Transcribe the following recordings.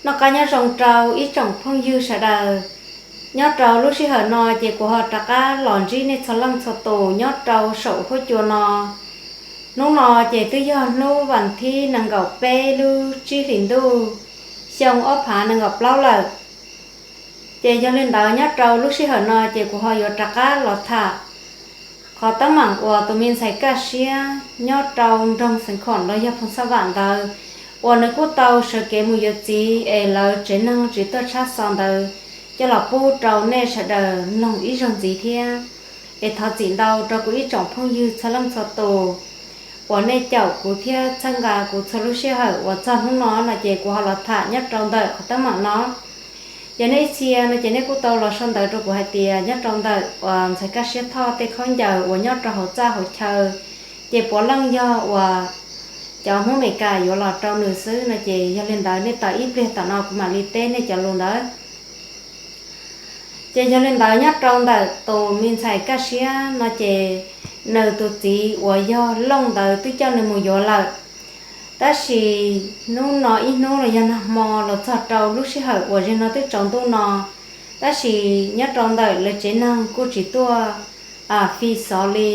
Noj qab nyob zoo rau ib tsoom phooj ywg sawv daws. Nyob rau lub sij hawm no ces kuv ho rov qab los ntsib nej txhua leej txhua tus nyob rau saum huab cua no. Hnub no ces twb yog hnub vas thib nees nkaum peb lub tsib hlis ntuj xyoo ob phav nees nkaum plaub lawm. Ces yog li ntawd nyob rau lub sij hawm no ces kuv ho yuav rov qab los tham qhov teeb meem uas tus me ntxhais Kaj Siab nyob rau nroog Xeev Khuam los yog Phoos Xab Vam ntawd, uas nws kuj tau sawv kev mus yuav txiv es lawv tsev neeg tsis tuaj tshab xo ntawd coj los pub rau nej sawv daws mloog ib zaug ntxiv thiab. Es thov txim ntau rau kuv ib tsoom phooj ywg txhua leej txhua tus uas nej caum kuv thiab txhawb nqa kuv txhua lub sij hawm uas txog hnub no no ces kuv ho los tham nyob rau ntawm qhov teeb meem no. Ces nej ib txhia no ces nej kuj tau los sau ntawv rau kuv hais tias nyob rau ntawm uas ntxhais Kaj Siab Thoj tej khaub ncaws uas nyob rau hauv txaj hauv chaw ces puav leej yog uas cov Hmoob Amelikas yuav los rau nws xwb no ces yog li ntawd nej tos ib pliag tom no kuv mam li teb nej cov lus ntawd. Ces yog li ntawd nyob rau ntawm tus me ntxhais Kaj Siab no ces nws tus txiv uas yog Looj ntawd twb coj nws mus yuav lawm. Tab sis hnub no ib hnub los yog nag hmo los txog rau lub sij hawm uas zim no twb tsaus ntuj no, tab sis nyob rau ntawm lawv tsev neeg kuj tsis tuaj fi xov li.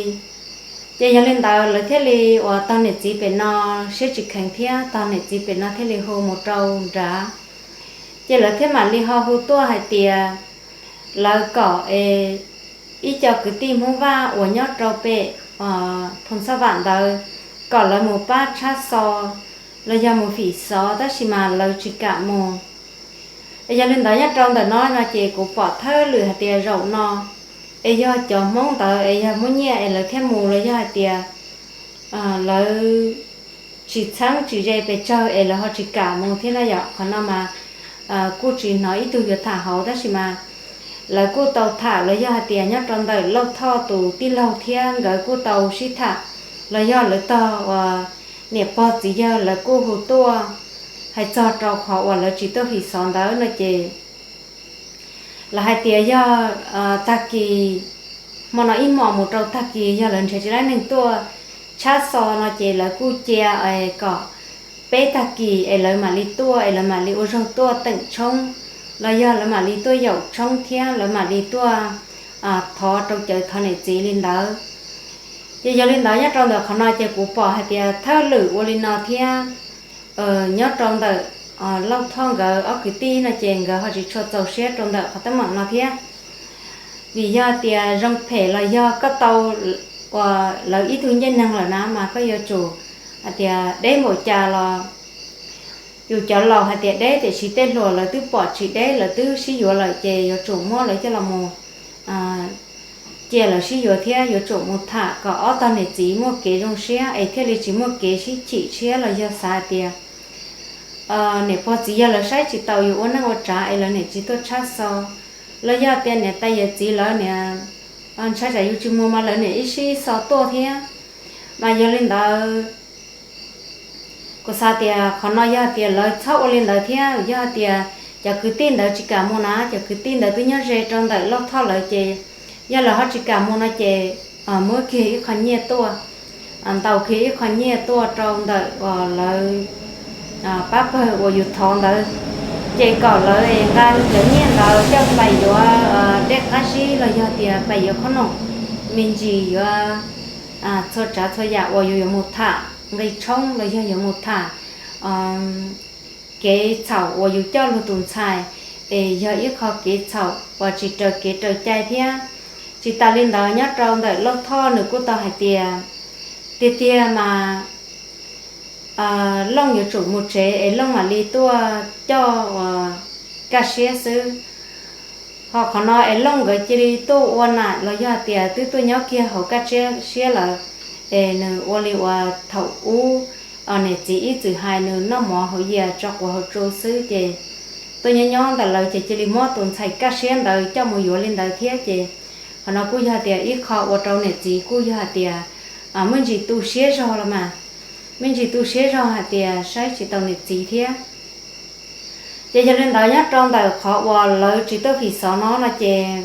Ces yog li ntawd lawv thiaj li uas tog niam txiv pem no siab tsis kheev thiab tog niam txiv pem no thiaj li hu mus rau nrad. Ces lawv thiaj mam li ho hu tuaj hais tias lawv kom es ib co kwv tij Hmoob Vaj uas nyob rau pem Phoos Xab Vam ntawd kom lawv mus pab tshab xo los yog mus fim xov tab sis mas lawv tsis kam mus. Yog li ntawd nyob rau ntawm no no ces kuv pom thawj lwm hais tias zaum no es yog cov Hmoob ntawd es yog muab nyiaj es lawv thiaj mus los yog hais tias lawv tsis txheeb tsis ze pes tsawg es lawv ho tsis kam mus thiab na yom. Qhov no mas kuj tsis hnov ib tug yuav tham hauv tab sis mas lawv kuj tau tham los yog hais tias nyob rau ntawm Lauj Thoj tus tij laug thiab nkawd kuj tau sib tham los yog lawv tog uas niam pog txiv yawg lawv kuj hu tuaj hais txog rau qhov uas lawv tsis tuaj fim xov ntawd no ces lawv hais tias yog tag kis, hmo no ib hmos mus rau tag kis yog lawv nrhiav tsis laib neeg tuaj tshab xo no ces lawv kuj cia kom peb tag kis es lawv mam li tuaj es lawv mam li ua zaug tuaj teem tshoob los yog lawv mam li tuaj yaum tshoob thiab lawv mam li tuaj thov rau cawv thov niam txiv li ntawd. Ces yog li ntawd nyob rau ntawm qhov no ces kuv pom hais tias thawj lwm ua li no thiab. Nyob rau ntawm Lauj Thoj nkawd ob kwv tij no ces nkawd ho tsis tshua txaus siab rau ntawm qhov teeb meem no thiab. Vim yog tias zoo phem los yog koj tau uas lawv ib tug ncej neeg lawm na mas koj yuav tsum hais tias deb npaum cas los yus cov laus hais tias deb tiam sis tej hluas lawv twb pom tsis deb lawv twb sib yuav lawm ces yuav tsum muab lawv coj los mus cia lawv sib yuav thiab yuav tsum mus tham kom ob tog niam txiv muaj kev zoo siab es thiaj li tsis muaj kev sib chim siab los yog xav hais tias niam pog txiv yawg lawv saib tsis taus yus ua neej ua tsav es lawv niam tsis tuaj tshab xo los yog tias niam tais yawm txiv lawv niam ntshai tsam yus tsis mus mas lawv niam ib sib xo tuaj thiab. Mas yog li ntawd kuv xav tias qhov no yog tias lawv txhob ua li ntawd thiab yog tias cov kwv tij ntawd tsis kam mus na cov kwv tij ntawd twb nyob ze rau ntawm Lauj Thoj lawv ces yog lawv ho tsis kam mus no ces muab kiag ib qho nyiaj tuaj, ntaus kiag ib qho nyiaj tuaj rau ntawm lawv pab pawg uas yus thov ntawd ces kom lawv nqa cov nyiaj ntawd coj pais yuav dej qab zib los yog tias pais yuav khob noom me ntsis yuav txhua tsav txhua yam uas yus yuav mus tham nqi tshoob los yog yuav mus tham kev txhaum uas yus coj luag tus ntxhais es yog ib qho kev txhaum uas tsis raws kev raws cai thiab. Tsis tas li ntawd nyob rau ntawm Lauj Thoj nws kuj tau hais tias tiag tiag mas Looj yuav tsum mus tsev es Looj mam li tuaj coj Kaj Siab xwb. Ho qhov no es Looj nkawd cia li tuaj ua nam los yog hais tias twb tuaj nyob kiag hauv Kaj Siab lawm es nws ua li uas thaum ub niam txiv ib txwm hais nws noj mov hauv yias tso quav hauv tsu xwb ces tuaj nyob nyob ntawm lawv ces cia li muab tus ntxhais Kaj Siab ntawd coj mus yuav li ntawd thiab ces qhov no kuj yog hais tias ib qho ua rau niam txiv kuj yog hais tias muaj ntsis tu siab zog los mas, muaj ntsis tu siab zog hais tias saib tsis taus niam txiv thiab. Ces yog li ntawd nyob rau ntawm qhov uas lawv tsis tuaj fim xov no no ces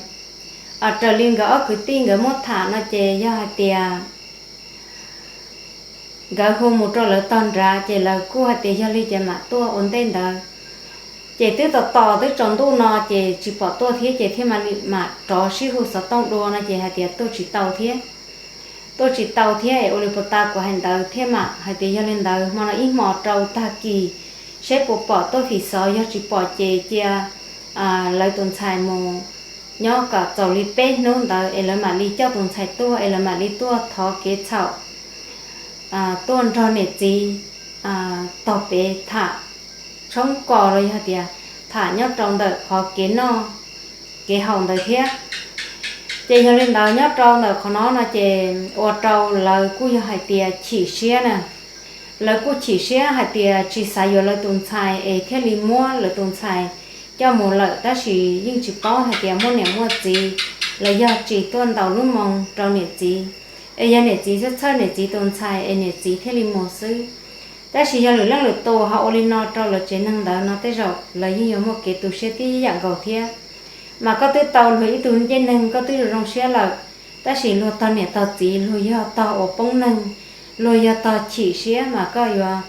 raws li nkawd ob kwv tij nkawd muab tham no ces yog hais tias nkawd hu mus rau lawv tog nrad ces lawv kuj hais tias yog li ces mam tuaj ua ntej ntawd. Ces twb tos tos twb tsaus ntuj no ces tsis pom tuaj thiab ces thiaj mam li mam rov sib hu xov tooj dua no ces hais tias tuaj tsis tau thiab. Tuaj tsis tau thiab es ua li puas tas kuv hais ntawd thiab mam hais tias yog li ntawd hmo no ib hmo rau tag kis seb puas pom tuaj fim xov, yog tsis pom ces cia lawv tus ntxhais mus nyob kom txaus li peb hnub ntawd es lawv mam li coj tus ntxhais tuaj es lawv mam li tuaj thov kev txhaum, tuaj nrog niam txiv tog pem tham tshoob kos los yog tias tham nyob rau ntawm qhov kev noj kev haus ntawd thiab. Ces yog li ntawd nyob rau ntawm qhov no no ces ua rau lawv kuj yog hais tias chim siab na. Lawv kuj chim siab hais tias tsis xav yuav lawv tus ntxhais es thiaj li muab lawv tus ntxhais coj mus lawm, tab sis yeej tsis paub hais tias muaj niam muaj txiv los yog tsis tuaj ntaus lub moo rau niam txiv, es yog niam txiv txhawj txhawj niam txiv tus ntxhais es niam txiv thiaj li mus xwb. Tab sis yog lwm leej lwm tus ho ua li no rau lawv tsev neeg ntawd no tej zaum lawv yeej yuav muaj kev tu siab tib yam nkaus thiab. Mas koj twb tau luag ib tug ncej neeg koj twb zoo zoo siab lawm, tab sis luag tog niam tog txiv, luag yog tog uas poob neeg, luag yog tog chim siab mas koj yuav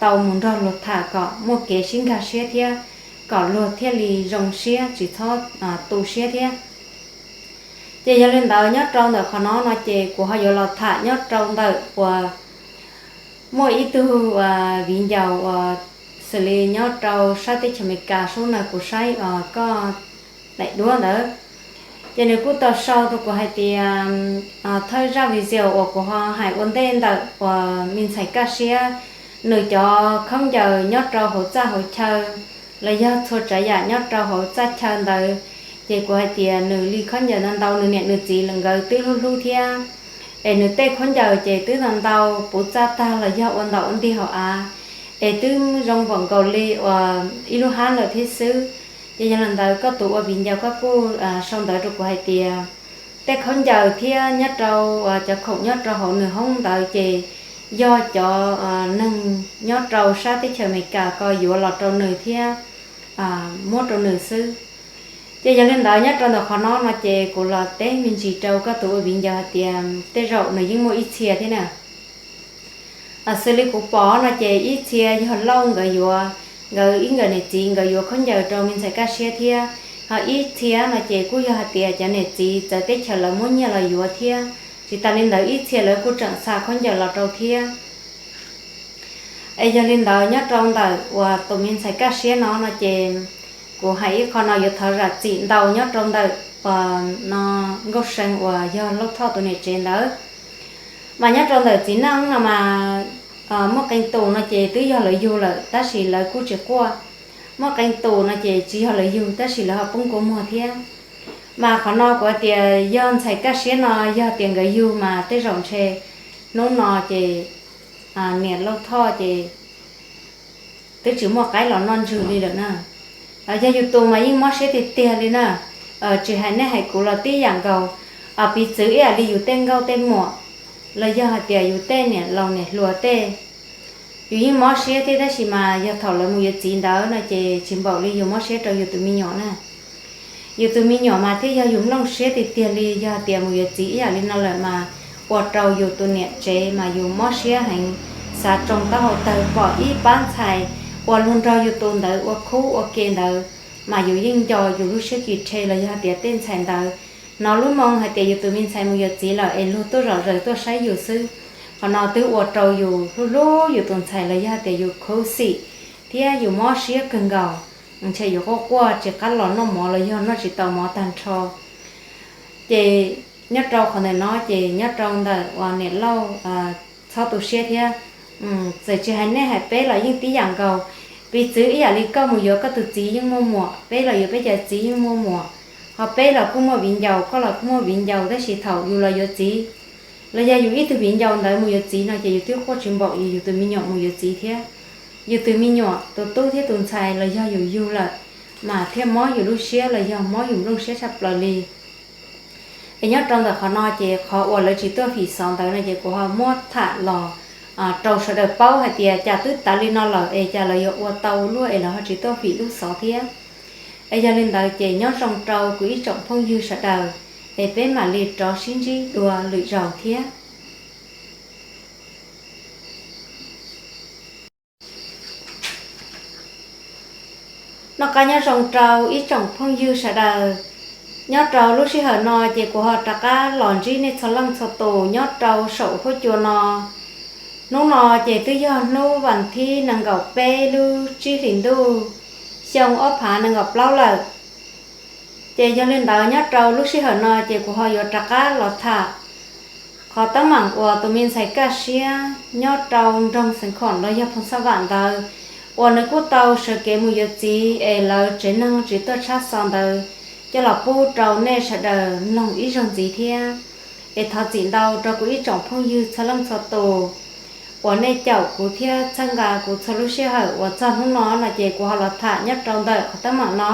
tau mus nrog luag tham kom muaj kev sib nkag siab thiab kom luag thiaj li zoo siab tsis txhob tu siab thiab. Ces yog li ntawd nyob rau ntawm qhov no no ces kuv ho yuav los tham nyob rau ntawm uas muaj ib tug viv ncaus uas xws li nyob rau sab teb chaws Amelikas sub na, kuv saib koj daim duab ntawd. Ces nws kuj tau sau rau kuv hais tias thawj zaj video uas kuv ho hais ua ntej ntawm uas me ntxhais Kaj Siab, nws cov khaub ncaws nyob rau hauv txaj hauv chaw los yog txhua tsav yam nyob rau hauv txaj chaw ntawd, ces kuv hais tias nws li khaub ncaws ntau ntau, nws niam nws txiv nkawd twb hlub hlub thiab. Es nws tej khaub ncaws ces twb ntau ntau puv txaj tag los yog ua ntaus ua ntig hauv av, es twb zoo npaum nkaus li uas ib lub hab lawm thiab xwb. Ces yog li ntawd koj tus ua viv ncaus koj kuj sau ntawv rau kuv hais tias tej khaub ncaws thiab nyob rau cov khoom nyob rau hauv nws hoob ntawd ces yog cov neeg nyob rau sab teb chaws Amelikas ko yuav los rau nws thiab muab rau nws xwb. Ces yog li ntawd nyob rau ntawm qhov no no ces kuv los teb me ntsis rau koj tus ua viv ncaus hais tias tej zaum nws yeej muaj ib txhia thiab na. Xws li kuv pom no ces ib txhia yog Lauj nkawd yuav, nkawd ib nkawd niam txiv nkawd yuav khaub ncaws rau me ntxhais Kaj Siab thiab, ho ib txhia no ces kuj yog hais tias cov niam txiv txawv teb chaws lawv muab nyiaj los yuav thiab. Tsis tas li ntawd ib txhia lawv kuj tseem xa khaub ncaws los rau thiab. Es yog li ntawd nyob rau ntawm uas tus me ntxhais Kaj Siab no no ces kuv hais ib qho no yuav thov zam txim ntau nyob rau ntawm uas no Nkauj See uas yog Lauj Thoj tus niam tsev ntawd. Mas nyob rau ntawm txiv neej no mas muaj qee tus no ces twb yog lawv yug lawm tab sis lawv kuj tsis quaj, muaj qee tus no ces tsis yog lawv yug tab sis lawv ho poob kua muag thiab. Mas qhov no kuv hais tias yog ntxhais Kaj Siab no yog tias nkawd yug mas tej zaum ntshe hnub no ces niam Lauj Thoj ces twb tsis muaj qaib los noj ntswg li lawm na. Yog yus tus mas yeej mob siab tiag tiag li na. Tsis hais nej hais kuv los tib yam nkaus, piv txwv ib yam li yus tej nkauj tej muam los yog hais tias yus tej niam laus niam hluas tej, yus yeej mob siab thiab tab sis mas yog thaum lawv mus yuav txiv ntawd no ces tsis npaum li yus mob siab rau yus tus me nyuam na. Yus tus me nyuam mas thiaj yog yus nplooj siab tiag tiag li, yog tias mus yuav txiv ib yam li no lawm mas ua rau yus tus niam tsev mas yus mob siab heev, xav tsoo taub hau tawg pom ib pab ntxhais uas luag nrog yus tus ntawd ua khub ua ke ntawd, mas yus yeej nco yus lub siab kis rhe los yog tias tej ntxhais ntawd hnov lub moo hais tias yus tus me ntxhais mus yuav txiv lawm es luag tuaj zom zaws tuaj saib yus xwb. Qhov no twb ua rau yus hlub hlub yus tus ntxhais los yog tias yus khuv xim thiab yus mob siab kawg nkaus, ntshe yus quaj quaj tsis qab los noj mov los yog noj tsis tau mov tag nrho. Ces nyob rau qhov ntawm no ces nyob rau ntawm uas niam Lauj txhob tu siab thiab. Txawm tsis hais nej hais peb los yeej tib yam nkaus. Piv txwv ib yam li koj mus yuav koj tus txiv yeej muaj muam, peb los yuav peb cov txiv yeej muaj muam, ho peb los kuj muaj viv ncaus, koj los kuj muaj viv ncaus, tab sis thaum yus los yuav txiv los yog yus ib tug viv ncaus ntawd mus yuav txiv no ces yus twb quaj tsis npaum yus tus me nyuam mus yuav txiv thiab. Yus tus me nyuam tus tub thiab tus ntxhais los yog yus yug lawm mas thiaj mob yus lub siab los yog mob yus nplooj siab tshaj plaws li. Es nyob rau ntawm qhov no ces qhov uas lawv tsis tuaj fim xov ntawd no ces kuv ho muab tham los rau sawv daws paub hais tias cas twb tas li no lawm es cas lawv yuav ua tau luaj es lawv ho tsis tuaj fim lub xov thiab. Es yog li ntawd ces nyob zoo rau kuv ib tsoom phooj ywg sawv daws, es peb mam li rov sib ntsib dua lwm zaus thiab. Noj qab nyob zoo rau ib tsoom phooj ywg sawv daws. Nyob rau lub sij hawm no ces kuv ho rov qab los ntsib nej txhua leej txhua tus nyob rau saum huab cua no. Hnub no ces twb yog hnub vas thib nees nkaum peb lub tsib hlis ntuj xyoo ob phav nees nkaum plaub lawm. Ces yog li ntawd nyob rau lub sij hawm no ces kuv ho yuav rov qab los tham qhov teeb meem uas tus me ntxhais kaj siab nyob rau nroog Xeev Khoom los yog Phoos Xab Vam ntawd, uas nws kuj tau sawv kev mus yuav txiv es lawv tsev neeg tsis tuaj tshab xov ntawd coj los pub rau nej sawv daws mloog ib zaug ntxiv thiab. Es thov txim ntau rau kuv ib tsoom phooj ywg txhua leej txhua tus uas nej caum kuv thiab txhawb nqa kuv txhua lub sij hawm uas txog hnub no no ces kuv ho los tham nyob rau ntawm qhov teeb meem no.